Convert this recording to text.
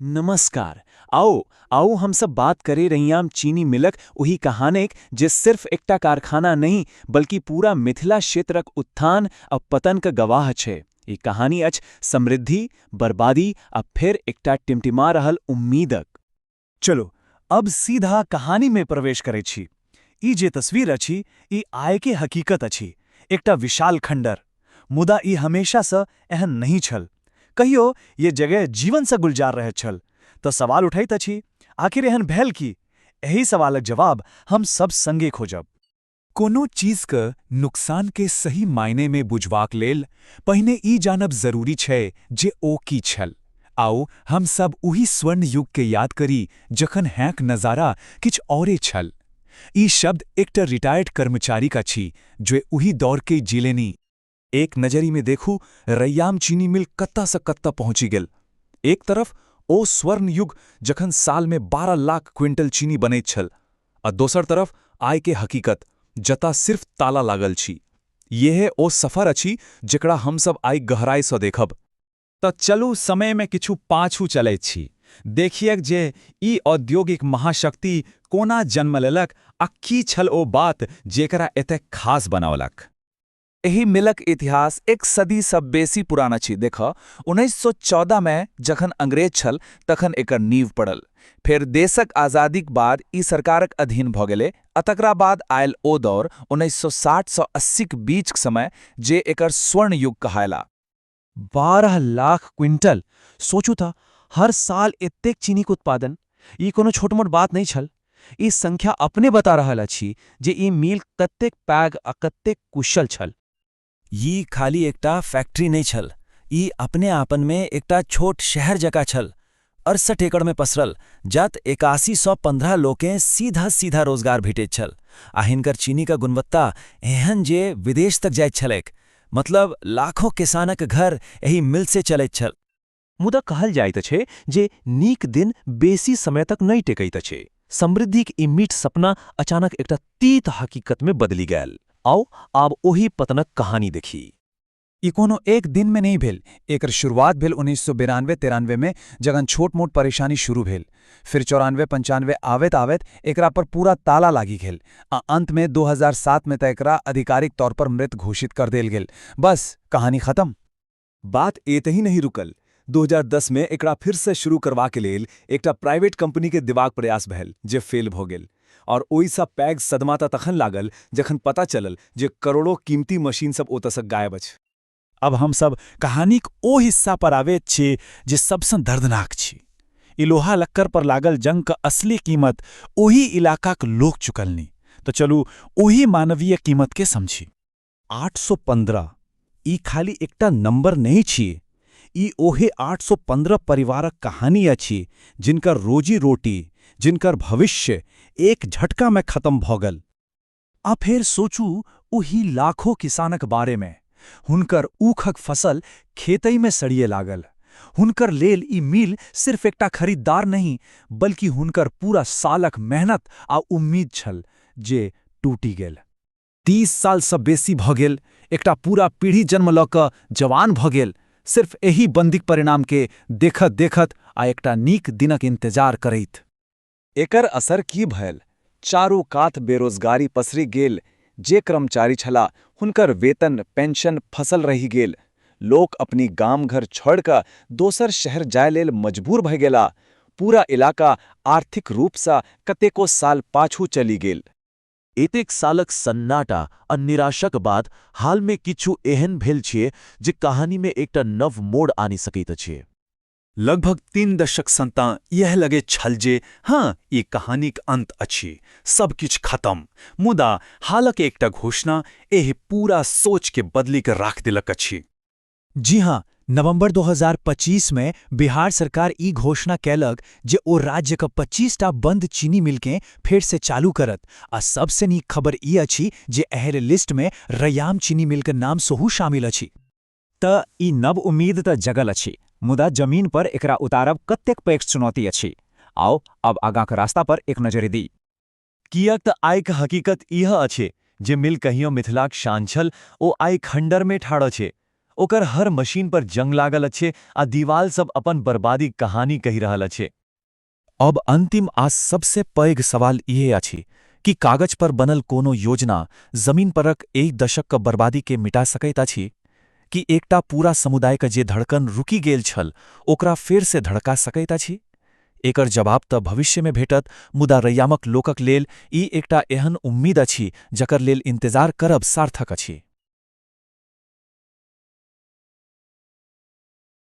नमस्कार। आओ आओ हम सब बात करे रैयाम चीनी मिलक ओहि कहानीक जे सिर्फ एकटा कारखाना नहीं बल्कि पूरा मिथिला क्षेत्रक उत्थान आ पतन क गवाह छै। ई कहानी अछि समृद्धि, बर्बादी आ फेर एकटा टिमटिमा रहल उम्मीदक। चलो अब सीधा कहानी में प्रवेश करै छी। ई जे तस्वीर अछि, ई आय के हकीकत अछि, एकटा विशाल खंडर। मुदा ई हमेशा सँ एहन नहीं छल। कहियो ये जगह जीवन सँ गुलजार रहैत छल। तऽ सवाल उठैत अछि, आखिर एहन भेल की? एहि सवालक जवाब हम सब संगे खोजब। कोनो चीजक नुकसान के सही मायने में बुझबाक लेल पहिने ई जानब जरूरी छै जे ओ की छल। आउ हम सब ओही स्वर्ण युग के याद करी जखन हैक नजारा किछु औरे छल। ई शब्द एकटा रिटायर्ड कर्मचारी का छी जे ओही दौर के जीलेनी। एक नजरी में देखू, रैयाम चीनी मिल कत्ता सँ कत्ता पहुंची गेल। एक तरफ ओ स्वर्ण युग जखन साल में 12 लाख क्विंटल चीनी बनैत छल आ दोसर तरफ आय के हकीकत जता सिर्फ ताला लागल छी। यह ओ सफर अछि जकरा हमसब आइ गहराई सँ देखब। तऽ चलू समयमे किछु पाछू चलैत छी। देखियैक जे ई औद्योगिक महाशक्ति कोना जन्म लेलक आ की छल ओ बात जेकरा एतेक खास बनौलक। एहि मिलक इतिहास एक सदी सँ बेसी पुरान अछि। देख, 1914 में जखन अंग्रेज छल तखन एकर नींव पड़ल। फेर देशक आजादीक बाद ई सरकारक अधीन भऽ गेलै आ तकरा बाद आयल ओ दौर 1960 सँ 80 के बीचक समय जे एकर स्वर्ण युग कहायला। 12 लाख क्विंटल! सोचू तऽ, हर साल एतेक चीनीक उत्पादन, ई कोनो छोट मोट बात नहि छल। ई संख्या अपने बता रहल अछि जे ई मिल कतेक पैघ आ कतेक कुशल छल। ई खाली एकटा फैक्ट्री नहि छल, ई अपने आपनमे एकटा छोट शहर जकाँ छल। 68 एकड़मे पसरल, जत 8115 लोकें सीधा सीधा रोजगार भेटैत छल आ हिनकर चीनीक गुणवत्ता एहन जे विदेश तक जाइत छलैक। मतलब लाखों किसानक घर एहि मिल से चलैत छल। मुदा कहल जाइत अछि जे नीक दिन बेसी समय तक नहि टेकैत अछि। समृद्धिक ई मीठ सपना अचानक एकटा तीत हकीकत में बदलि गेल। आओ, आब ओही पतनक कहानी देखी। ई कोनो एक दिन में नहीं भेल। एकर शुरुआत भेल 1992-93 में, जखन छोट मोट परेशानी शुरू भेल। फिर 94-95 आवेत आवेत एकरा पर पूरा ताला लागि गेल आ अंत में 2007 में तऽ एकरा आधिकारिक तौर पर मृत घोषित कर देल गेल। बस, कहानी खत्म। बात एतहि नहीं रुकल। 2010 में एकरा फिर से शुरू करबाक लेल एकटा प्राइवेट कंपनी के दिवाग प्रयास भेल जे फेल भऽ गेल और ओहिसँ पैघ सदमा तऽ तखन लागल जखन पता चलल जे करोड़ों कीमती मशीन सब ओतऽसँ गायब अछि। अब हम सब कहानीक ओ हिस्सा पर आबैत छी जे सबसँ दर्दनाक छी। ई लोहा लक्कर पर लागल जंग क असली कीमत ओही इलाकाक लोक चुकलनी। तो चलू, ओही मानवीय कीमत के समझी। 815, ई खाली एकटा नंबर नहीं छी। ई ओहे 815 परिवारक कहानी अछि जिनकर रोजी रोटी, जिनकर भविष्य एक झटका में खत्म भऽ गेल। आ फेर सोचू ओही लाखों किसानक बारे में। हुनकर ऊखक फसल खेतई में सड़िए लागल। हुनकर लेल ई मिल सिर्फ एकटा खरीदार नहीं, बल्कि हुनकर पूरा सालक मेहनत आ उम्मीद छल जे टूटि गेल। 30 साल सँ बेसी भऽ गेल। एकटा पूरा पीढ़ी जन्म लऽ कऽ जवान भऽ गेल, सिर्फ एहि बंदीक परिणाम के देखत देखत आ एकटा नीक दिनक इंतजार करैत। एकर असर की भेल? चारू कात बेरोजगारी पसरि गेल। जे कर्मचारी छला, हुनकर वेतन, पेंशन फसल रहि गेल। लोक अपनी गाम घर छोड़ कऽ दोसर शहर जाय लेल मजबूर भए गेला। पूरा इलाका आर्थिक रूपसँ कतेको साल पाछू चलि गेल। एतेक सालक सन्नाटा आ निराशाक बाद हालमे किछु एहन भेल छियै जे कहानीमे एकटा नव मोड़ आनि सकैत अछि। लगभग 3 दशक संतां यह लगैत छल जे हाँ, ई कहानीक अंत अछि, सब किछु खत्म। मुदा हालक एकटा घोषणा एहि पूरा सोच के बदली के राख देलक अछि। जी हाँ, नवंबर 2025 में बिहार सरकार ई घोषणा कैलक जे ओ राज्य क 25टा बंद चीनी मिल के फेर से चालू करत आ सबसे नीक खबर ई अछि जे एहि लिस्ट में रैयाम चीनी मिल के नाम सेहो शामिल अछि। तऽ ई नव उम्मीद तऽ जगल अछि, मुदा जमीन पर एकरा उतारब कतेक पैघ चुनौती अछि। आओ, अब आगाँक रास्ता पर एक नजरि दी। किएक तऽ आइके हकीकत इह अछि जे मिल कहियो मिथिलाक शान छल, ओ आइ खंडरमे ठाढ़ छै। ओकर हर मशीन पर जंग लागल अछि आ दीवाल सब अपन बर्बादीक कहानी कहि रहल अछि। अब अंतिम आ सबसे पैघ सवाल इहे अछि, कि कागज पर बनल कोनो योजना जमीन परक एक दशक क बर्बादी के मिटा सकैत अछि? कि एकटा पूरा समुदाय क जे धड़कन रुकि गेल छल, ओकरा फेर से धड़का सकैत अछि? एकर जवाब त भविष्य मे भेटत, मुदा रैयामक लोकक लेल ई एकटा एहन उम्मीद अछि, जकर लेल इंतजार करब सार्थक अछि।